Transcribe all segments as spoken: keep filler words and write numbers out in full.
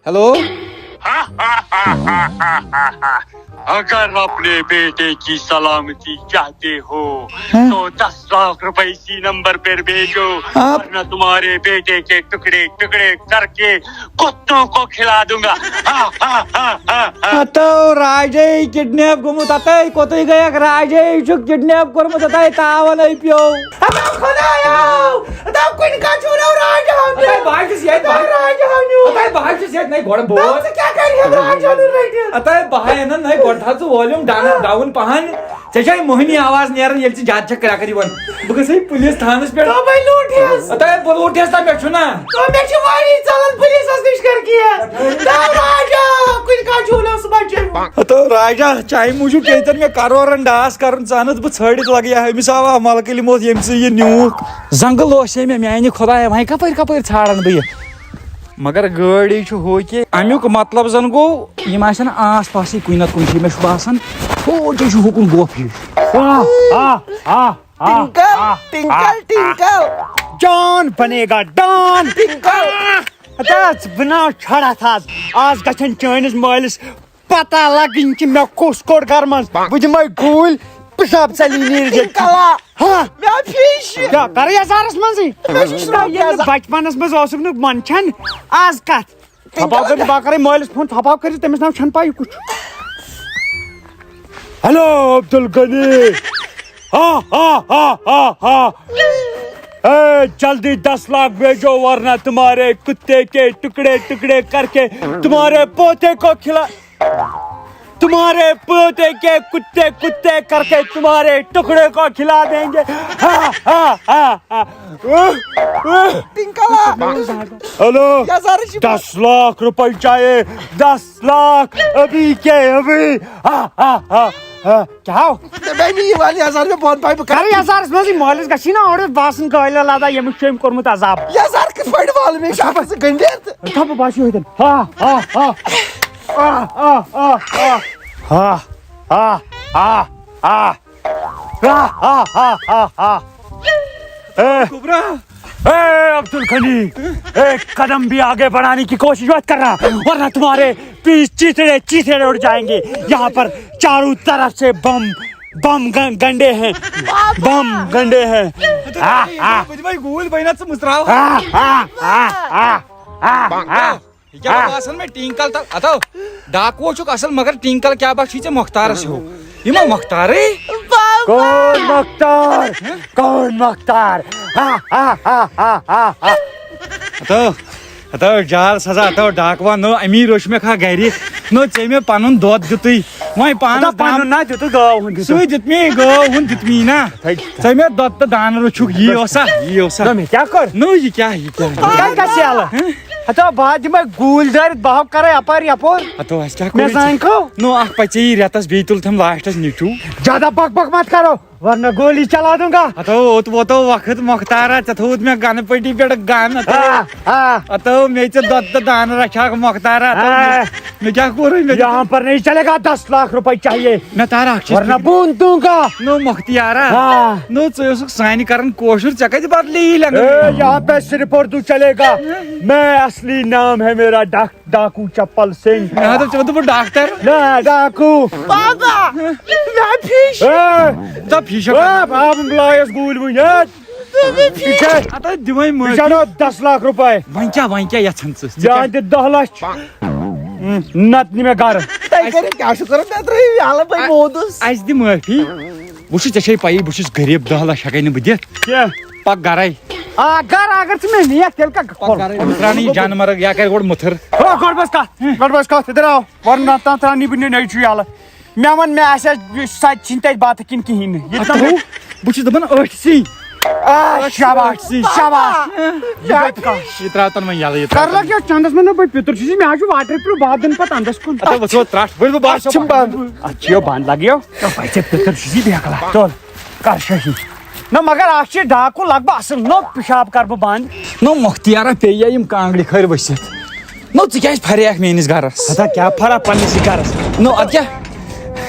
Hello. اگر اپنے بیٹے کی سلامتی چاہتے ہو تو دس لاکھ روپے اسی نمبر پر بھیجو، ورنہ تمہارے بیٹے کے ٹکڑے ٹکڑے کر کے کتوں کو کھلا دوں گا۔ ہتو راجے کڈنیپ گوٚمُت، ہتے کوٚتٕے گٔیکھ؟ راجے چھُ کڈنیپ کوٚرمُت، ہتے تاوَن أپیو۔ ہتو خۄدایو، ہتو کُنہِ کتھ چھُ نہٕ راجہٕ ہاونہِ۔ ہتے بہٕ حظ چھُس ییٚتہِ، بہٕ حظ، راجہٕ ہاونہِ۔ ہتے بہٕ حظ چھُس ییٚتہِ، نَے گۄڈٕ بوز۔ ژٕ کیٛاہ کَرِہَکھ راجہٕ ہاونہِ رٔٹِتھ؟ ہتے بہٕ ہاے اَنَن، نَے گۄڈٕ تھاو ژٕ volume down، down پہن۔ ژےٚ چھے موہنی آواز نیران، ییٚلہِ ژٕ زیادٕ چھَکھ کرٛٮ۪کھ یِوان۔ بہٕ گژھٕ ہے پُلیٖس تھانَس پٮ۪ٹھ۔ دوٚپمَے لوٗٹہِس۔ ہتے بہٕ لوٗٹہِس تہ مےٚ چھُنہ۔ دوٚپ مےٚ چھِ وٲنی ژَلان پُلیٖسَس نِش کر کینٛہہ۔ دَپ راجا، کُنہِ کانٛہہ چھُنہ صُبحن چیوٚمُت۔ ہتو راجا، چایہِ موٗجوٗب پیٚیہِ تَن مےٚ کرورن ڈاس کرُن، ژٕ اَنَتھ بہٕ ژھٲڑِتھ لگہٕ یا ہُمِس آو ملکہٕ یِمو ییٚمہِ ژٕ یہِ نیوٗکھ۔ زنٛگہٕ لوس ہے مےٚ، میانہِ خۄدایہ، وۄنۍ کپٲرۍ کپٲرۍ ژھانڈن بہٕ یہِ؟ مگر گٲڑۍ چھُ ہُہ کہِ امیُک مطلب زن گوٚو یِم آسن آس پاسٕے کُنہِ نتہٕ کُنہِ جایہِ، مےٚ چھُ باسان ہُہ جایہِ چھُ ہُکُن گۄپھ ہِش۔ آ، آ، آ، آ، ٹِنکل، آ، ٹِنکل، ٹِنکل۔ ڈان بنے گا ڈان۔ ٹِنکل۔ ہتا ژٕ بناو چھڑتھ آز۔ آز گژھن چٲنِس مٲلِس پتہ لگٕنۍ کہِ مےٚ کُس کوٚڑ گرٕ منٛز۔ بہٕ دِمے گوٗلۍ، پِشاب ژَلی نیٖرِتھ ییٚتہِ۔ ٹِنکلا۔ ہاں۔ مےٚ آو فِش۔ کیٛاہ کَرٕ یَزارَس منٛزٕے؟ مےٚ چھُ شرٛوٚپ ییٚلہِ نہٕ یَزار۔ بچپنس منٛز اوسُکھ نہٕ منٛدچھان، آز کتھ؟ تھپاو کٔرِتھ بہٕ کرے مٲلِس فون، تھپاو کٔرِتھ، تٔمِس ناو چھَنہٕ پَے یہِ کُس چھُ۔ ہیلو عبدالغنی۔ ہا ہا ہا ہا ہا۔ اے جلدی دس لاکھ بھیجو ورنہ تمہارے کتے کے ٹکڑے ٹکڑے کر کے تمہارے پوتے کو کھلا، تمہارے پوتے کے کتے کتے کر کے تمہارے ٹکڑے کو کھلا دیں گے۔ ہا ہا ہا ہا۔ ٹِنکلا۔ ہیلو۔ یَزارَس چھِ دس لاکھ روپے چاہیے، دس لاکھ ابھی کے ابھی۔ ہا ہا ہا ہا۔ کیٛاہ ہو؟ مےٚ نہٕ یِوان یَزار، مےٚ بۄن پایہِ بہٕ کَرٕ۔ کر یزارس منٛزٕے مٲلِس گژھی نا اورٕ باسان قٲیلہ لدہ ییٚمِس چھُ أمۍ کوٚرمُت عذاب۔ یَزار کِتھ پٲٹھۍ والہٕ مےٚ؟ یہِ چھا آسان گٔنڈِتھ؟ تھو بہٕ باسیو ییٚتٮ۪ن۔ ہا ہا ہا۔ آ آ آ آ۔ ہا ہا ہا ہا۔ ہا ہا ہا ہا ہا۔ اے، اے عبدالغنی، ایک قدم بھی آگے بڑھانے کی کوشش مت کرنا، ورنہ تمہارے پیچھے چیتڑے چیتڑے اڑ جائیں گے۔ یہاں پر چاروں طرف سے بم بم گن- گنڈے ہیں، بم گنڈے ہیں۔ آ، آ، بہٕ دِمے گوٗلۍ، بہٕ نہ ژٕ مٕژراو۔ آ، آ، آ، آ، آ، آ۔ یہِ کیٛاہ باسان مےٚ ٹِنکل تل، اتو ڈاکو چھُکھ اصل، مگر ٹِنکل کیٛاہ باسان ژےٚ مۄختارس ہیوٗ؟ یہِ ما مۄختارٕے؟ کون مختار؟ کون مختار؟ آ، آ، آ، آ، آ، آ۔ اتو، اتو جال سزا، اتو ڈاکوا، نو امی روٚچھ مےٚ کھا گرِ، نو ژےٚ مےٚ پنُن دۄد دیُتُے، وۄنۍ پانس دَپ پنُن دام۔ نا دیُتُے گٲو ہُنٛد دیُتُے۔ سُے دیُت مےٚ گٲو ہُنٛد دیُت مےٚ نا۔ ژےٚ مےٚ دۄد تہٕ دانہٕ روٚچھُکھ، یی اوسا؟ یی اوسا؟ نہ مےٚ کیٛاہ کٔر؟ نو یہِ کیٛاہ، یہِ کیٛاہ؟ کَتہِ گژھِ یَلہٕ؟ ہتا بہٕ ہا دِمے گوٗلۍ دٲرِتھ، بہٕ ہا کَرے اَپٲرۍ یَپٲرۍ۔ ہتو اَسہِ کیٛاہ کوٚر مےٚ ژےٚ؟ زانہِ کھو۔ نو اکھ پژے یہِ رٮ۪تس، بیٚیہِ تُل تٔمۍ لاسٹس نیٚچوٗ۔ زیادہ بک بک مت کرو، ورنہ گولی چلا دوں گا۔ ہتو اوت ووتو وقت مۄختارا، ژےٚ تھوٚوُتھ مےٚ گنہٕ پٔٹی پٮ۪ٹھ گن۔ ہتو، آ، آ۔ ہتو مےٚ ژےٚ دۄد تہٕ دانہٕ رچھاکھ مۄختارا، ہتو آ۔ مےٚ، مےٚ کیٛاہ کوٚرُے؟ مےٚ دیُت، یہاں پر نہیں چلے گا، دس لاکھ روپے چاہیے، مےٚ تار اکھ چیٖز ورنہ فِکرِ۔ بون دوں گا۔ نو مۄختیارا۔ آ۔ نو ژٕ اوسُکھ سانہِ کران کٲشُر، ژےٚ کتہِ بدلی یی لنگویج؟ اے، یہاں پہ صرف اردو چلے گا۔ میں اصلی نام ہے میرا ڈاک-، ڈاکو چپل سنگھ۔ مےٚ ہا دوٚپ، ژےٚ ووٚن دوٚپُن ڈاکٹر۔ نہ، ڈاکو۔ بابا، مےٚ فِش۔ اے، دپ یہِ چھا اے، بابا بلایس گوٗلۍ وُنۍ، اے۔ یہِ چھا، اتھ دِمے یہِ مٲفی۔ چھا نو دس لاکھ روپے۔ وۄنۍ کیٛاہ، وۄنۍ کیٛاہ یژھان ژٕ؟ ژٕ یا کیٛاہ؟ دِ دہ لچھ۔ نتہٕ نہِ مےٚ گرٕ۔ تۄہہِ کٔرِو کیٛاہ چھُ کران؟ مےٚ ترٛٲیِو یَلہٕ، بہٕ موٗدُس۔ اسہِ دِ معٲفی۔ وٕچھ ژےٚ چھے پَیی، بہٕ چھُس غریٖب، دہ لچھ ہٮ۪کَے نہٕ بہٕ دِتھ۔ کیٛاہ؟ پَک گرَے۔ آ، گرٕ اگر ژٕ مےٚ نِیَکھ، تیٚلہِ کَتھ کھۄر؟ پَک گرَے۔ مٕژراونہٕ یہِ جانوَر، یا کَرِ گۄڈٕ مٕتھٕر۔ ہو، گۄڈٕ بَس کَتھ، گۄڈٕ بَس کَتھ، اِدھر آو۔ وَن نہ تام ترٛاو نی بہٕ نہِ نیٚچوٗ یَلہٕ۔ مےٚ وَن، مےٚ آسہِ ہا سۄ تہِ چھِنہٕ تَتہِ بَتہٕ کِنۍ کِہیٖنۍ نہٕ۔ یہِ تہٕ تھاوو۔ بہٕ چھُس دَپان أتھۍ سٕے۔ آ، شاباش، شاباش۔ یہِ ترٛاو تَن وۄنۍ یَلہٕ، یہِ ترٛاو کَر تَن۔ لَگہِ یَتھ چَندَس منٛز نہ بہٕ پِتُر چھُس، مےٚ حظ چھُ waterproof، بہٕ ہا دِمہٕ پَتہٕ اَندَس کُن۔ اَدٕ وٕچھو ترٛٹھ، ؤلۍ بہٕ باسو۔ اَتھ چھِ بنٛد۔ اَتھ چھِ یہِ بنٛد، لَگیو۔ تہٕ بَچہِ پِتُر چھُس یہِ بیکلا۔ تُل، کَر شٲہی۔ نہ مگر اَکھ چھِ ڈاکوٗ لَگ بَگ اَصٕل، نو پِشاب کَرٕ بہٕ بنٛد۔ نو مۄختیارا پیٚیہِ یا یِم کانٛگرِ کھٲلۍ ؤسِتھ۔ نو ژٕ کیٛازِ پھریکھ میٛٲنِس گَرَس؟ ہتا کیٛاہ پھرا پنٛنِسٕے گَرَس؟ نو اَدٕ کیٛاہ؟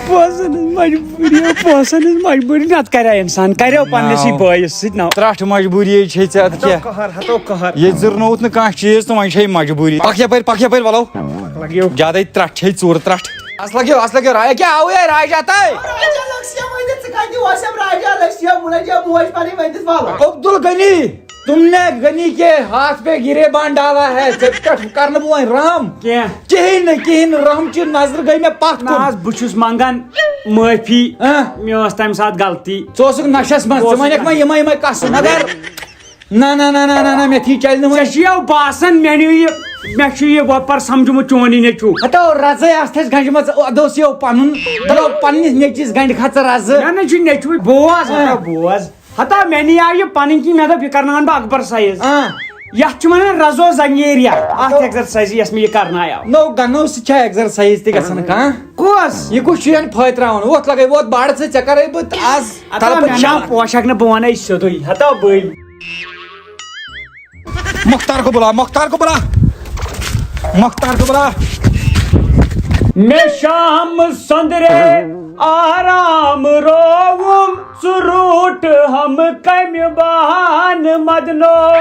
پونٛسن ہٕنٛز مجبوٗری، پونٛسن ہٕنٛز مجبوٗری، نتہٕ کرِ ہا انسان، کرِ ہا پننسٕے ناو۔ بٲیِس سۭتۍ ناو۔ ترٛٹھ مجبوٗری چھے ژےٚ ادٕ ہتو کیٛاہ؟ قہر، ہتو قہر۔ ییٚتہِ زٕرنووُتھ نہٕ کانٛہہ چیٖز تہٕ وۄنۍ چھے مجبوٗری۔ پکھ یپٲرۍ، پکھ یپٲرۍ، ولو۔ لگیو۔ زیادے ترٛٹھ چھے، ژوٗرٕ ترٛٹھ۔ اس لگیو، اس لگیو راے، کیٛاہ آوُے راے جاتا ہے؟ راجا لگسیا ونِتھ، ژٕ کتہِ اوس یَم راجا لگسیا، بہٕ لجیا موج پنٕنۍ ؤنِتھ، ولہٕ۔ عبدالغنی۔ تم نے غنی کے ہاتھ پہ گریبان ڈالا ہے، ژےٚ پٮ۪ٹھ کرنہٕ بہٕ وۄنۍ رحم۔ کینٛہہ۔ کِہیٖنۍ نہٕ، کِہیٖنۍ نہٕ، رحم چہِ نظرٕ گٔے مےٚ پتھ نہ کُن۔ حظ، بہٕ چھُس منٛگان معٲفی۔ ہاں؟ مےٚ ٲس تَمہِ ساتہٕ غلطی۔ ژٕ اوسُکھ نشس منٛز، بہٕ ژٕ اوسُس وَنکھ وۄنۍ نشس۔ یِمے یِمے قصہٕ، مگر نہ، نہ، نہ، مےٚ تھی چلہِ نہٕ وۄنۍ۔ ژےٚ چھُ یو باسان مےٚ نیوٗ یہِ، مےٚ چھُ یہِ وۄپر سمجھمُت چون یہِ نیٚچوٗ۔ ہتو رزے آسہٕ تھس گنجہِ منٛز، ادٕ اوس یو پنُن، دپو پننِس نیٚچوِس گنڈِ کھژ رزٕ۔ مےٚ نہ چھُ نیٚچوٗ، بوز، ہتو ہاں۔ بوز۔ ہتا مےٚ نِیاو یہِ پنٕنۍ کِنۍ، مےٚ دوٚپ یہِ کرناوان بہٕ اکبر سایز۔ آ۔ یتھ چھِ ونان رزو زنگیریا، اتھ تو ایکزرسایزِ یس مےٚ یہِ کرنایاو۔ نو گنو سۭتۍ چھا ایکزرسایز تہِ گژھان کانٛہہ؟ کۄس؟ یہِ کُس چھُ یَن پھٲتراوان؟ وۄتھ لگے، وۄتھ باڑ ژٕ، ژےٚ کرے بہٕ از ہتا طلبہٕ مےٚ ناو شان۔ پوشک نہٕ، بہٕ ونے سیوٚدُے، ہتا بٔلۍ۔ مختار کو بلا، مختار کو بلا، مختار کو بلا۔ مےٚ شام سۄندرے آرام رووُم، ژٕ روٗٹ ہم کمہِ بہانہٕ مدنو۔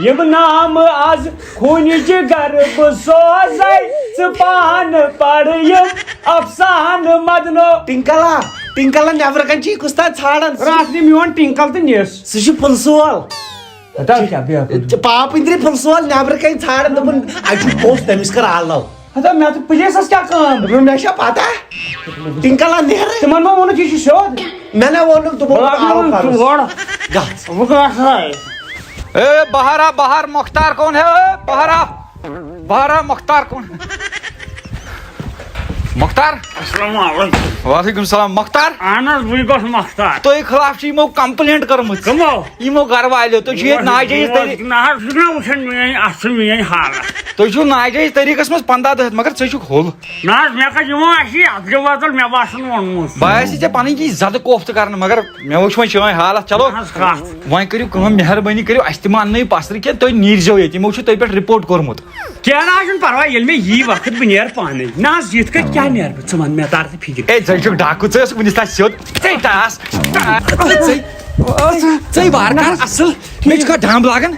یِم نام از خوٗنہِ جگر بہٕ سوزے، ژٕ پانہٕ پرٕ یِم افسانہٕ مدنو۔ ٹِنکلا، ٹِنکلا، نٮ۪برٕ کنہِ چھِ یہِ کُس تام ژھانڈان۔ راتھ نہِ میون ٹِنکل تہٕ نِس۔ سُہ چھُ پُلسہٕ وول۔ ہتا کیٛاہ بیٚیہِ اکھ؟ پاپہٕ أنٛدرِ پُلسہٕ وول نٮ۪برٕ کنہِ ژھانڈان، دوٚپُن، اَتہِ چھُ پوٚژھ، تٔمِس کر آلو۔ ہتا مےٚ تہٕ پُلیٖسَس کیٛاہ کٲم؟ دوٚپُن، مےٚ چھا پتہ؟ ٹِنکلا نیرٕ۔ تِمن ما ووٚنُکھ یہِ چھُ سیوٚد؟ مےٚ نہ ووٚنُکھ، دوٚپُکھ، بہٕ بہٕ آو لاگہٕ پرُس۔ تور۔ گژھ۔ بہٕ گژھٕ۔ اے بہارا، بہار مختار کون ہے؟ اے بہارا، بہارا مختار کون؟ مختار؟ السلام علیکم۔ وعلیکم السلام۔ مختار؟ اہن حظ، بٕے گوٚس مختار۔ تۄہہِ خلاف چھِ یِمو complaint کٔرمٕژ۔ کٕمو؟ یِمو گرٕ والیو۔ تُہۍ چھِو ییٚتہِ ناجٲیز طریٖقہٕ۔ نہ حظ، ژٕ چھُکھ نہ وٕچھان میٲنۍ اَتھ چھِ میٲنۍ حالت۔ تُہۍ چھِو ناجٲیز طریٖقس منٛز پنٛداہ دۄہ ہٮ۪تھ، مگر ژٕ چھُکھ ہوٚل۔ نہ حظ، مےٚ کَتہِ یِمو اَسہِ یہِ اَتھ گٔے وۄزُل، مےٚ باسان ووٚنمُت۔ بہٕ آسہِ ژےٚ پنٕنۍ کِنۍ زدٕ کوفتہٕ کرنہٕ، مگر مےٚ وٕچھ وۄنۍ چٲنۍ حالت۔ چلو، نہ حظ کَتھ۔ وۄنۍ کٔرِو کٲم، مہربٲنی کٔرِو، اَسہِ تہِ ما اَننٲیِو پَسرٕ کینٛہہ، تُہۍ نیٖرزیو ییٚتہِ، یِمو چھُ تۄہہِ پٮ۪ٹھ report کوٚرمُت۔ کینٛہہ نہ حظ چھُنہٕ پرواے، ییٚلہِ مےٚ یی وقت بہٕ نیرٕ پانے۔ نہ حظ، یِتھ کٔنۍ کیٛاہ نیرٕ بہٕ؟ ژٕ وَن مےٚ، تَر ژٕ فِکرِ۔ اے، ژٕ چھُکھ ڈاکوٗ، ژٕ ٲسٕکھ وٕنِس تام سیوٚد۔ ژے ٹاس، ٹاس، ژے، ژے وارٕ کار اَصٕل۔ مےٚ چھُ کانٛہہ ڈَمب لاگان۔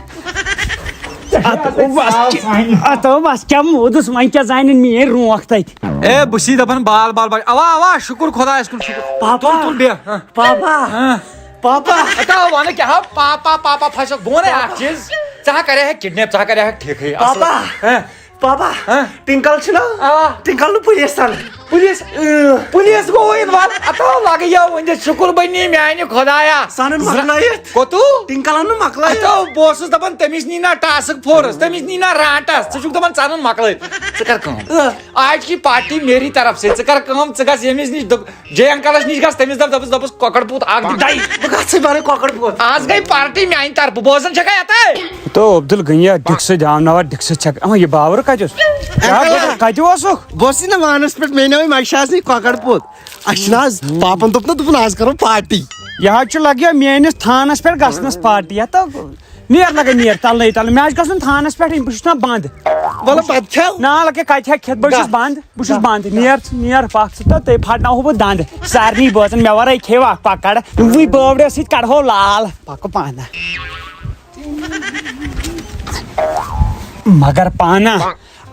اَتھ اوس، اَتھ اوس کیٛاہ موٗدُس، وۄنۍ کیٛاہ زانن میٛٲنۍ رونٛکھ تَتہِ۔ اے، بہٕ چھُس دَپان بال، بال، بال۔ اَوا، اَوا، شُکُر خۄدایَس کُن، شُکُر۔ پاپا۔ تُل، تُل، بیٚہہ۔ ہاں۔ پاپا۔ ہاں۔ پاپا۔ ہتا وَنہٕ کیٛاہ ہا؟ پاپا، پاپا، پھسکھ۔ بہٕ وَنے اَکھ چیٖز۔ ژٕ ہا کَرے ہا kidnap، ژٕ ہا کَرے ہا ٹھیٖکھٕے۔ اَصٕل۔ پاپا۔ ہاں۔ پاپا۔ ہاں۔ ٹِنکل چھُنہ؟ آ۔ ٹِنکل نہٕ پُلیٖسَن۔ پُلیٖس؟ اۭں۔ پُلیٖس گوٚو involve؟ اَتو لَگہٕ یو ؤنِتھ، شُکُر بَنی میٛانہِ خۄدایا۔ سَنَن مۄکلٲیِتھ۔ کوٚتُو؟ ٹِنکلَن نہٕ مۄکلٲیِتھ۔ اَتو بہٕ اوسُس دَپان، تٔمِس نی نا task force، تٔمِس نی نا رانٛٹَس۔ ژٕ چھُکھ دَپان، ژَنَن مۄکلٲیِتھ۔ ژٕ کَر کٲم۔ اۭں۔ آج کی پارٹی میری طرف سے۔ ژٕ کَر کٲم، ژٕ گژھ ییٚمِس نِش، دوٚپ، جے انکلس نِش گژھ، تٔمِس دَپ، دَپُس، دَپُس، کۄکَر پوٗت اَکھ دِ ڈَے۔ بہٕ گژھٕ بَنہٕ کۄکَر پوٗت۔ آز گٔے پارٹی میٛانہِ طرفہٕ، بوزان چھَکھا یَتہٕ؟ تو عبدالغنی، ڈِکسہٕ دیٛاوناوان، ڈِکسہٕ چھَکھ۔ اَما یہِ باورٕ کَتہِ اوس؟ کیٛاہ انکل۔ گوٚو، کَتہِ اوسُکھ؟ بہٕ اوسُس نہ وانَس پٮ۪ٹھ، مےٚ نیوٗ مَشہِ آسنٕے کۄکَر پوٗت۔ اَسہِ چھِنہٕ آز، پاپَن دوٚپ نہ، دوٚپُن، آز کَرو پارٹی۔ یہِ حظ چھُ لَگیو میٛٲنِس تھانَس پٮ۪ٹھ گژھنَس پارٹی۔ ہَتہٕ نیر لَگے نیر، تَلنَے تَلہٕ۔ مےٚ حظ چھِ گژھُن تھانَس پٮ۪ٹھ، بہٕ چھُس نا بنٛد۔ وَلہٕ بَتہٕ کھٮ۪و۔ نا لَگے کَتہِ ہٮ۪کہٕ کھٮ۪تھ، بہٕ چھُس گہ۔ بنٛد۔ بہٕ چھُس گہ۔ بنٛد۔ نیر ژٕ، نیر پَکھ ژٕ تہٕ تٔمۍ پھاٹناوہو بہٕ دَنٛد۔ سارنٕے بٲژَن مےٚ وَرٲے کھیٚیِو اَکھ کۄکَر، وٕے بٲوڑیو سۭتۍ کَڑہو لال۔ پَکہٕ پانہٕ۔ مگر پانہ،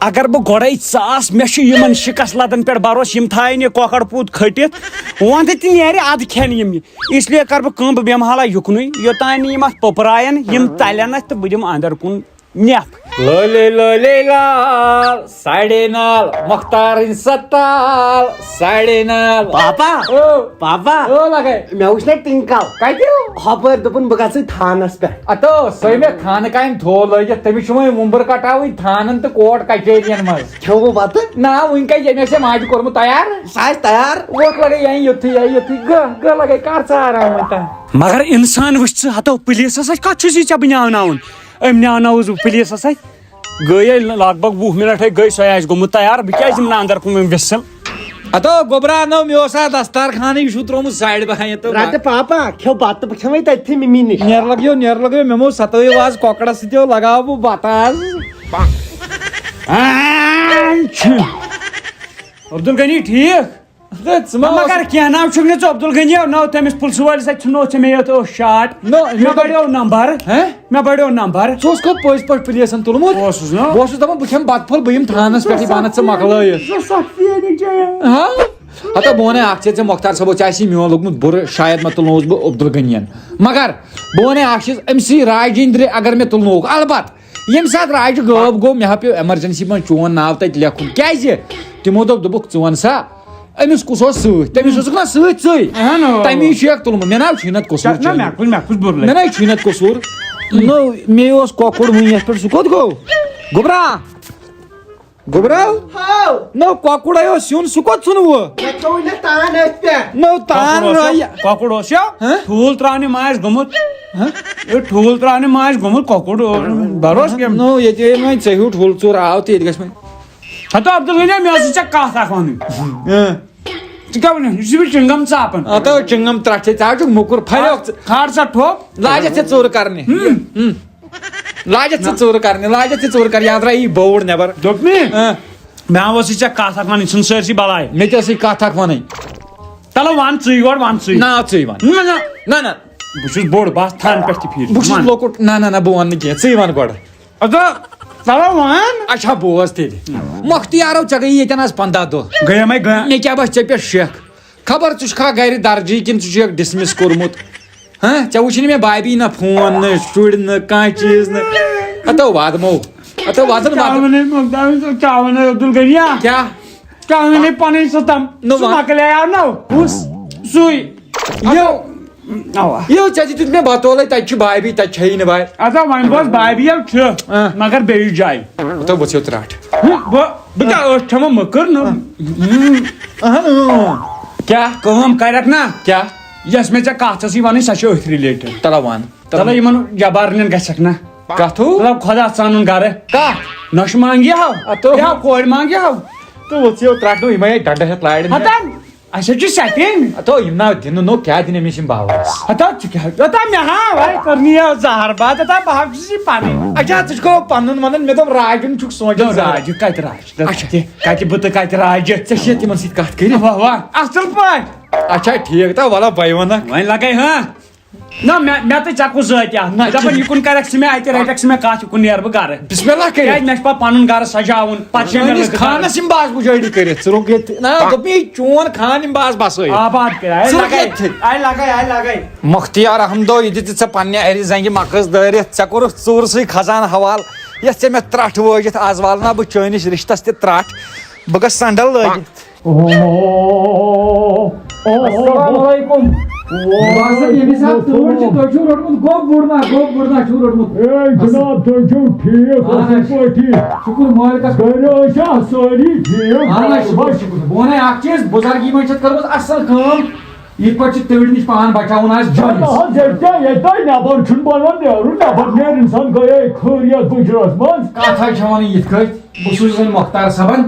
اگر بہٕ گۄڈَے ژاس، مےٚ چھُ یِمَن شِکَس لَدَن پٮ۪ٹھ بَروسہٕ، یِم تھاوَن یہِ کۄکَر پوٗت کھٔٹِتھ، وۄندٕ تہِ نیرِ اَدٕ کھٮ۪ن یِم یہِ۔ اس لیے کَرٕ بہٕ کٲم، بہٕ بیٚہمہٕ حالہ یُکنُے، یوٚتام نہٕ یِم اَتھ پوٚپراین، یِم تَلن اَتھ تہٕ بہٕ دِمہٕ اَندَر کُن۔ نٮ۪پھ۔ لولے لولے لال، ساڑے نال، مختارٕنۍ ستال، ساڑے نال۔ پاپا، او۔ پاپا، او لگے۔ مےٚ وٕچھ نہ ٹِنکل۔ کتہِ؟ ہۄپٲرۍ دوٚپُن بہٕ گژھٕ تھانس پٮ۪ٹھ۔ اتو، سۄے مےٚ تھانہٕ کامہِ تھو لٲگِتھ، تٔمِس چھُ وۄنۍ وُمبٕر کٹاوٕنۍ تھانن تہٕ کوٹ کچہرین منٛز۔ کھیوٚو بتہٕ؟ نہ، وٕنہِ کتہِ، ییٚمۍ آسہِ ماجہِ کوٚرمُت تیار۔ سُہ آسہِ تیار۔ ووت لگے یہِ یُتھُے، یہِ یُتھُے، گہ، گہ لگے، کر ژٕ آرام وۄنۍ تام۔ مگر انسان وٕچھ ژٕ، ہتو پُلیٖسس اَتھِ کتھ چھُس یہِ ژےٚ بہٕ نیاوناوُن؟ أمۍ نیٛاونٲوٕس بہٕ پُلیٖسَس اَتھِ۔ گٔیے لگ بگ وُہ مِنٹ ہے گٔے، سۄے آسہِ گوٚمُت تیار۔ بہٕ کیٛازِ یِمہٕ نہٕ اَندَر کُن وۄنۍ وِسِل؟ ہتو گوٚبرا، نو مےٚ اوس اَتھ دستار خانٕے، یہِ چھُ ترٛوومُت سایڈِ پہن یَتھ۔ رٹہٕ پاپا، کھیٚو بَتہٕ، بہٕ کھٮ۪مَے تٔتھی مِمی نِش۔ نیر لگیو، نیر لگیو، مےٚ مو ستٲیِو آز کۄکرَس سۭتۍ، لگاو بہٕ بَتہٕ آز۔ عبدالغنی ٹھیٖک؟ تہٕ ژٕ ما مگر اوس- کینٛہہ ناو چھُکھ نہٕ ژٕ عبدالغنی، نو تٔمِس پُلسہٕ وٲلِس اَتہِ ژھُنو ژےٚ مےٚ یوت ٲس شاٹ۔ نو، مےٚ مےٚ بڑیو نمبر۔ ہہ؟ مےٚ بڑیو نمبر۔ ژٕ اوسکھا پٔزۍ پٲٹھۍ پُلیٖسَن تُلمُت؟ اوسُس نا۔ بہٕ اوسُس دَپان، بہٕ کھٮ۪مہٕ بَتہٕ پھوٚل، بہٕ یِمہٕ تھانَس پٮ۪ٹھٕے، بہٕ اَنَتھ ژٕ مۄکلٲیِتھ۔ زٕ ساس تہِ أنِو چایا۔ ہاں؟ ہتا بہٕ وَنے اَکھ چیٖز، ژےٚ مۄختار صٲبو، ژےٚ آسی میون لوٚگمُت بُرٕ، شاید ما تُلنووُس بہٕ عبدالغنیَن۔ مگر بہٕ وَنے اَکھ چیٖز، أمۍ سٕے راجِندرِ اگر مےٚ تُلنووُکھ، البتہٕ ییٚمہِ ساتہٕ راجہِ غٲب گوٚو، مےٚ ہا پیوٚو ایمرجنسی منٛز چون ناو تَتہِ لیکھُن۔ کیٛازِ؟ تِمو دوٚپ، دوٚپُکھ، "ژٕ وَن سا أمِس کُس اوس سۭتۍ؟" تٔمِس اوسُکھ نا سۭتۍ ژٕے۔ اہن، اۭں۔ تَمی چھُ اکھ تُلمُت۔ مےٚ نہ حظ چھُے نہٕ اَتھ قصوٗر نہ، چٲنی۔ مےٚ کُس، مےٚ کُس بُرٕ لگہِ؟ مےٚ نہ حظ چھُے نہٕ اَتھ قصوٗر۔ نو، مے اوس کۄکُر وٕنۍ یَتھ پٮ۪ٹھ، سُہ کوٚت گوٚو؟ گوٚبرا؟ گوٚبرا؟ ہاو۔ نو، کۄکُرے اوس سیُن، سُہ کوٚت ژھُنوٕ؟ مےٚ تھوٚو نہٕ تان أتھۍ پٮ۪ٹھ۔ نو، تان کۄکُر اوس رایہِ۔ یو-، کۄکُر اوس یو؟ ہہ؟ ٹھوٗل ترٛاونہِ ما آسہِ گوٚمُت؟ ہہ؟ ہے، ٹھوٗل ترٛاونہِ ما آسہِ گوٚمُت کۄکُر؟ بروس کیٛاہ؟ نو، ییٚتہِ ییٚلہِ وۄنۍ ژےٚ ہیوٗ ٹھوٗل ژوٗر آو تہٕ ییٚتہِ گژھِ وۄنۍ۔ ہتو عبدالغنی، مےٚ ٲسٕے ژےٚ کتھ اکھ ونٕنۍ۔ اۭں۔ ژٕ کیٛاہ ونان؟ یہِ چھُ مےٚ چِنٛگم ژاپان۔ ہتو چِنٛگم ترٛٹھ چھے، ژےٚ ہا چھُکھ موٚکُر پھلیوکھ ژٕ۔ کھار سا ٹھوٚپ۔ لاجتھ ژےٚ ژوٗرٕ کرنہِ۔ ہم۔ ہم۔ لاجتھ ژےٚ ژوٗرٕ کرنہِ، لاجتھ ژےٚ ژوٗرٕ کرنہِ، یتھ درٛایہِ یہِ بوٚڑ نٮ۪بر۔ دوٚپ مےٚ، اۭں۔ مےٚ ہا ٲسٕے ژےٚ کتھ اکھ ونٕنۍ، ژھٕن سٲرسٕے بلاے۔ مےٚ تہِ ٲسٕے کتھ اکھ ونٕنۍ۔ تلو ون ژٕے گۄڈٕ، ون ژٕے۔ نہ، ژٕے ون۔ نہ، نہ۔ نہ، نہ۔ بہٕ چھُس بوٚڑ، بہٕ آسہٕ تھن پٮ۪ٹھ تہِ پھیٖرِتھ۔ بہٕ چھُس ون۔ لۄکُٹ، نہ، نہ، نہ، بہٕ ونہٕ نہٕ کینٛہہ، ژٕے ون گۄڈٕ۔ اچھا، تلو وَن۔ اچھا، بوز تیٚلہِ۔ مۄختیارو، ژےٚ گٔیی ییٚتٮ۪ن آز پنٛداہ دۄہ۔ گٔیے مےٚ گٔ- مےٚ کیٛاہ باسہِ ژےٚ پٮ۪ٹھ شک؟ خبر ژٕ چھُکھا گرِ درجی کِنہٕ ژٕ چھُکھ ڈسمس کوٚرمُت؟ ہاں، ژےٚ وٕچھی نہٕ مےٚ بھابھی نہ فون نہ شُرۍ نہ کانٛہہ چیٖز نہ۔ ہتو وادمو، ہتو وادن کیٛاہ وادن۔ ونے مۄختار صٲب، کیٛاہ ونے عبدالغنیا؟ کیٛاہ؟ کیٛاہ ونے پنٕنۍ ستم؟ نہ سُہ وَن۔ مۄکلیو نہ۔ کُس؟ سُے۔ یو۔ اوا۔ یو، ژےٚ تہِ دیُت مےٚ بتولے، تتہِ چھِ بھابھی، تتہِ چھیی نہٕ بھاے۔ اَدٕ وۄنۍ بوز بھابھی یَل چھِ، آ۔ مگر بیٚیہِ جایہِ۔ تہٕ وٕژھ یو ترٛٹھ۔ بہٕ، بہٕ کیٛاہ ٲس کھٮ۪وان مٔکٕر نہٕ؟ اہن، اۭں۔ کیٛاہ؟ کٲم کرکھ نا؟ کیٛاہ؟ یۄس مےٚ ژےٚ کتھ ٲسٕے ونٕنۍ، سۄ چھِ أتھۍ related۔ تَلہ وَن۔ تَلہ یِمن جبارنٮ۪ن گژھکھ نا؟ کتھو؟ تَلہ خۄدا ژانُن گرٕ۔ کتھ؟ نۄشہِ مانگہِ ہاو؟ اتو۔ یا کورِ مانگہِ ہاو؟ تہٕ وٕژھ یو ترٛٹھ، نو یِمے ڈنڈٕ ہٮ۪تھ لارِ۔ ہتن۔ اچھا، چھُ setting۔ ہتو، یِم ناو دِنہٕ نو، کیٛاہ دِنۍ أمِس یِم باورس؟ ہتا، ژٕ کیٛاہ، ہتا، مےٚ ہا، وَے کٔرنی یہِ زہر باد، ہتا، بہٕ ہا چھُس یہِ پَنٕنۍ۔ اچھا، ژٕ چھُکھ پَنُن وَنان، مےٚ دوٚپ راجُن چھُکھ سونٛچان نو، زہر۔ راجہِ کَتہِ راجہِ؟ اچھا۔ کَتہِ، کَتہِ بہٕ تہٕ کَتہِ راجہِ؟ ژےٚ چھےٚ تِمن سۭتۍ کَتھ کٔرِتھ؟ واہ، واہ، اَصٕل پٲٹھۍ۔ اچھا، ٹھیٖک، تہٕ وَلہٕ بَے وَنکھ۔ وۄنۍ لَگَے ہا۔ نہ، مےٚ، مےٚ تہٕ ژےٚ کُس ذٲتی اَتھ؟ نہ، دَپان، ژٕ یہِ کُن کَرَکھ ژٕ مےٚ اَتہِ، رَٹَکھ ژٕ مےٚ کَتھ، یہِ کُن نیرٕ بہٕ گَرٕ۔ بسم اللہ کٔرِتھ۔ کیٛازِ مےٚ چھُ پَتہٕ پَنُن گَرٕ سَجاوُن، پَتہٕ چھِ مےٚ میٲنِس لٔڑکہٕ خانَس گَرٕ۔ یِم باز پُجٲڑی کٔرِتھ، ژٕ روٚٹ ییٚتہِ۔ نہ، دوٚپ مےٚ، یہِ چون خان یِم باز بَسٲیِتھ۔ آباد کٔرِتھ۔ آے ژٕ روٚٹ لَگَے، ییٚتہِ۔ آے لَگَے، آے لَگَے۔ مختیار احمدو، یہِ دِژٕ ژےٚ پننہِ اَرِ زنٛگہِ مَکٕس دٲرِتھ، ژےٚ کوٚرُتھ ژوٗرسٕے خزان حوال۔ یَتھ ژےٚ مےٚ ترٛٹھ وٲجِتھ، آز والہٕ نا بہٕ چٲنِس رِشتَس تہِ ترٛٹھ۔ بہٕ گژھٕ سنڈل لٲگِتھ۔ اوہ، اوہ، السلام علیکم۔ باسان ییٚمہِ ساتہٕ تۭر چھِ، تُہۍ چھُو روٚٹمُت گوٚب وُڑنا، گوٚب وُڑنا چھُو روٚٹمُت۔ اے جناب، تُہۍ چھِو ٹھیٖک، اہن اَصٕل حظ۔ پٲٹھی۔ شُکُر مٲلِکَس۔ گرِ ٲسیا سٲری ٹھیٖک؟ اہن حظ، شُکُر، شُکُر۔ بہٕ وَنَے اَکھ چیٖز، بُزرگی منٛز چھِ اَتھ کٔرمٕژ اَصٕل کٲم۔ یِتھ پٲٹھۍ چھِ تۭرِ نِش پان بچاوُن آسہِ جٲیِز۔ نہ حظ، ییٚلہِ تۄہہِ، ییٚلہِ تۄہہِ نٮ۪بر چھُنہٕ بنان نیرُن، نٮ۪بر نیرِ اِنسان گٔیے خٲریت بُجرس منٛز۔ کَتھ حظ چھِ وَنان یِتھ کٲٹھۍ؟ بہٕ سوٗزُس وۄنۍ مۄختار صٲبن۔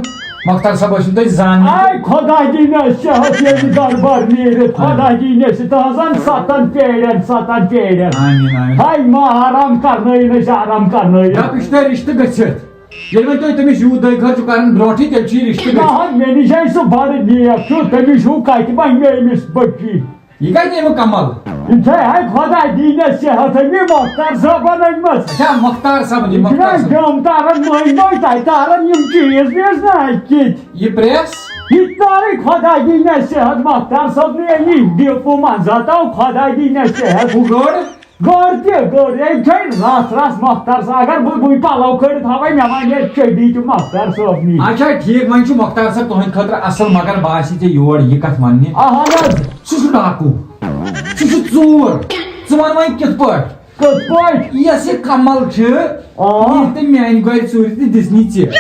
مۄختار صٲب ٲسِو تُہۍ زاننٕے۔ آے خۄداے دی مےٚ صحت ییٚلہِ گرٕ بار نیٖرِتھ، خۄداے دی مےٚ سُہ تُہنٛزن ستن پیرٮ۪ن، ستن پیرٮ۪ن۔ آمیٖن، آمیٖن۔ ہاے ما آرام کرنٲیِن أسۍ، آرام کرنٲیِن۔ دَپ، یہِ چھُ تۄہہِ رِشتہٕ گٔژھِتھ۔ ییٚلہِ وۄنۍ تُہۍ تٔمِس یوٗت دۄیہِ خٲر چھِو کران برونٛٹھٕے، تیٚلہِ چھُ یہِ رِشتہٕ نہ گٔژھِتھ۔ حظ، مےٚ نِش آسہِ سُہ بڑٕ نیک چھُ، تٔمِس چھُو کتہِ وۄنۍ مےٚ أمِس بٔچی۔ یہِ کتہِ نیرِ وۄنۍ کمل؟ یہِ چھے ہاے خۄداے دی مےٚ صحت، أمۍ مۄختار صٲبن أنۍ مٕژ۔ اچھا، مۄختار صٲبن، یہِ یہِ مۄختار چھُنہ صٲب۔ جام تارن مٔنٛزۍ مٔنٛزۍ تتہِ تارن یِم چیٖز ویٖز نہ اَتہِ کِتۍ۔ یہِ پرٛیس؟ یہِ تارٕے خۄداے دی مےٚ صحت، مۄختار صٲب نہٕ أمی ڈیپو منٛز ہتاو خۄداے دی مےٚ صحت۔ ہُہ گٔر؟ گٔر تہِ گٔر، یہِ چھے رژھ رژھ مۄختار صٲب، اگر بہٕ وُنہِ پلو کٔڑِتھ ہاوے، مےٚ ما نیرِ چٔڈی تہِ مۄختار صٲب نِش۔ اچھا، ٹھیٖک، وۄنۍ چھُ مۄختار صٲب تُہنٛدِ خٲطرٕ اصل، مگر بہٕ آسی ژےٚ یور یہِ کتھ وننہِ۔ اہن حظ۔ سُہ چھُ ڈاکوٗ۔ سُہ چھُ ژوٗر۔ ژٕ وَن وۄنۍ کِتھ پٲٹھۍ؟ کِتھ پٲٹھۍ؟ یۄس یہِ کمل چھِ، آ۔ یہِ تٔمۍ میانہِ گرِ ژوٗرِ تہِ دِژنی ژےٚ۔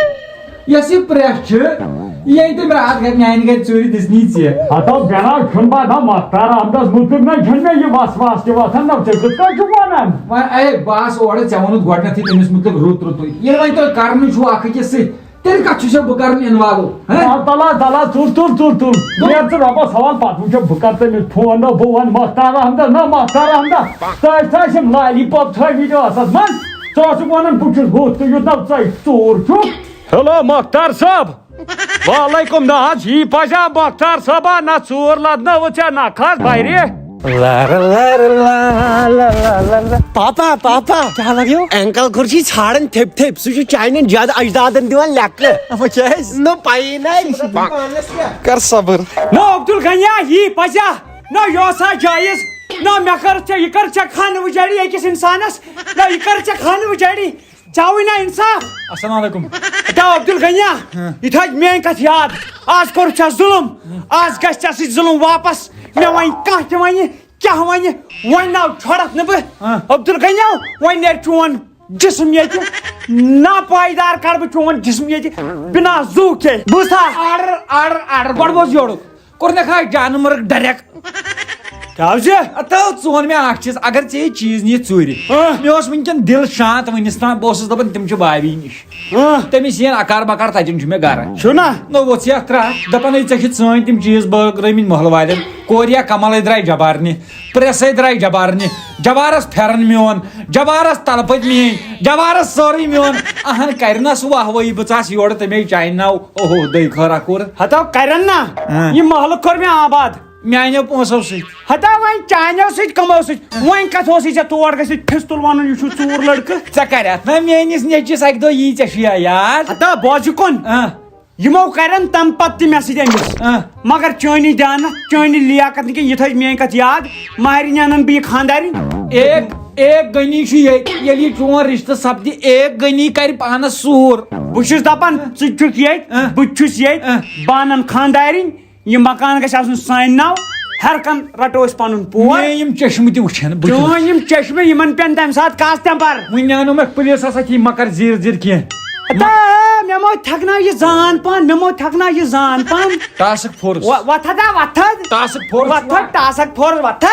یۄس یہِ پرٛیس چھِ، یہِ أنۍ تٔمۍ راتھ گرِ میانہِ گرِ ژوٗرِ دِژنی ژےٚ۔ ہتو جناب، چھُنہٕ بہٕ دپان مۄختار احمدس مُتعلق نہ چھُنہٕ مےٚ یہِ وسواس تہِ وۄتھان، نہ ژےٚ کِتھ کٲٹھۍ چھُکھ ونان؟ وۄنۍ اے بہٕ آس اورٕ، ژےٚ ووٚنُتھ گۄڈٕنیتھٕے تٔمِس مُتعلق رُت رُتُے۔ ییٚلہِ وۄنۍ تۄہہِ کرنُے چھُو اکھ أکِس سۭتۍ، تیٚلہِ کتھ چھُ سا بہٕ کرُن involve، ہہ؟ آ، تَلہ، تَلہ، تُل، تُل، تُل، تُل۔ نیرٕ ژٕ رۄبَس حوال، پَتہٕ وٕچھو بہٕ کَرٕ تٔمِس فون، نہ بہٕ وَنہٕ مۄختار احمدَس، نہ مۄختار احمدَس۔ تۄہہِ چھِ اَسہِ یِم lollipop تھٲومٕتۍ ٲسَس منٛز۔ ژٕ ٲسٕکھ وَنان بہٕ چھُس ہُتھ تہٕ یُتھ، نہ ژَے ژوٗر چھُکھ۔ Hello مۄختار صٲب۔ وعلیکم، نہ حظ، یی پزا مۄختار صٲبا، نہ ژوٗر لدنٲوٕتھ ژےٚ نکھس برِ۔ پاپا، پاپا، کیٛاہ لگیو؟ انکل کھُر چھُے ژھانڈان تھپۍ تھپۍ، سُہ چھُ چانٮ۪ن جد اجدادن دِوان لیکہٕ۔ اما کیٛازِ؟ نہ پَیی نہ۔ کر صبر۔ نہ عبدالغنیا، یی پزا، نہ یہِ اوسا جٲیز، نہ مےٚ کٔر ژےٚ، یہِ کٔر ژےٚ خانہٕ وٕجٲڑی أکِس انسانس، نہ یہِ کٔر ژےٚ خانہٕ وٕجٲڑی۔ ژےٚ آوٕے نا انصاف؟ السلام علیکم۔ ہتا عبدالغنیا، یہِ تھٲے میٲنۍ کتھ یاد۔ آز کوٚر ژےٚ ظلم، آز گژھِ ژےٚ سۭتۍ ظلم واپس۔ مےٚ وۄنۍ کانٛہہ تہِ ونہِ، کیٛاہ ونہِ؟ وۄنۍ ناو چھۄڑتھ نہٕ بہٕ۔ ہاں۔ عبدالغنیا، وۄنۍ نیرِ چون جسم ییٚتہِ۔ ناپایدار کر بہٕ چون جسم ییٚتہِ بنا زُو کھے۔ بوٗزتھا؟ اڑ اڑ اڑ گۄڈٕ بوز یورُک۔ کوٚر نہ کھا جانہٕ مرگ ڈایریکٹ۔ کیٛاہ حظ یہِ؟ تو ژٕ وَن مےٚ اکھ چیٖز، اگر ژےٚ یہِ چیٖز نِتھ ژوٗرِ، ہاں۔ مےٚ اوس وٕنکیٚن دِل شانت، وۄنۍ نِستان بہٕ اوسُس دَپان تِم چھِ بابی نِش۔ ہاں۔ تٔمِس یِن اکار بکار، تَتٮ۪ن چھُ مےٚ گرٕ۔ چھُنا؟ نہ ووٚژھ یَتھ ترٛٹھ، دَپان ہے ژےٚ چھِ ژٲنۍ تِم چیٖز بٲگرٲومٕتۍ محلہٕ والٮ۪ن، کورِ یا کملے درٛاے جبارنہِ، پرٛٮ۪سے درٛاے جبارنہِ، جبارس پھٮ۪رن میون، جبارس تلہٕ پٔتۍ میٲنۍ، جبارس سورُے میون۔ اہن کرِ نہ سُہ واہ وٲہی، بہٕ ژاس یورٕ تَمے چانہِ ناو، اوہو دٔے خٲرا کوٚر۔ ہتو کرن نا، ہاں۔ یہِ محلہٕ کوٚر مےٚ آباد۔ میانیو پونٛسو سۭتۍ۔ ہتا وۄنۍ چانیو سۭتۍ کمو سۭتۍ، وۄنۍ کتھ اوسُے ژےٚ تور گٔژھِتھ پھِستُل ونُن، یہِ چھُ ژوٗر لڑکہٕ؟ ژےٚ کرتھ نہ میٲنِس نیٚچوِس اکہِ دۄہ یی ژےٚ چھُ یا یاد؟ ہتا بوزِ کُن، آ۔ یِمو کرن تمہِ پتہٕ تہِ مےٚ سۭتۍ أمِس۔ آ۔ مگر چٲنی دیانت، چٲنی لیاقت نہٕ کینٛہہ، یہِ تھٲے میٲنۍ کتھ یاد، ماہرِنہِ انن بہٕ یہِ خانٛدارِنۍ۔ ایک ایک غنی چھُ ییٚتہِ، ییٚلہِ یہِ چون رشتہٕ سپدِ، ایک غنی کرِ پانس سوٗر۔ بہٕ چھُس دپان، ژٕ تہِ چھُکھ ییٚتہِ، آ۔ بہٕ تہِ چھُس ییٚتہِ، آ۔ بہٕ انن خانٛدارِنۍ۔ یہِ مکان گژھِ آسُن سانہِ ناو، ہر کن رٹو أسۍ پنُن پور۔ مےٚ یِم چشمہٕ تہِ وٕچھن بہٕ چھُس۔ چٲنۍ یِم چشمہٕ، یِمن پٮ۪ن تمہِ ساتہٕ کس تمبر۔ وٕنہِ انو مےٚ پُلیٖسس اَتھِ یہِ مکر زیٖر زیٖر کینٛہہ۔ ہتا، مےٚ مہ تھٮ۪کناو یہِ زان پان، مےٚ مہ تھٮ۪کناو یہِ زان پان۔ Task force. و-، وۄتھ ہتا، وۄتھ۔ Task force. وۄتھ، ٹاسک فورس، وۄتھ۔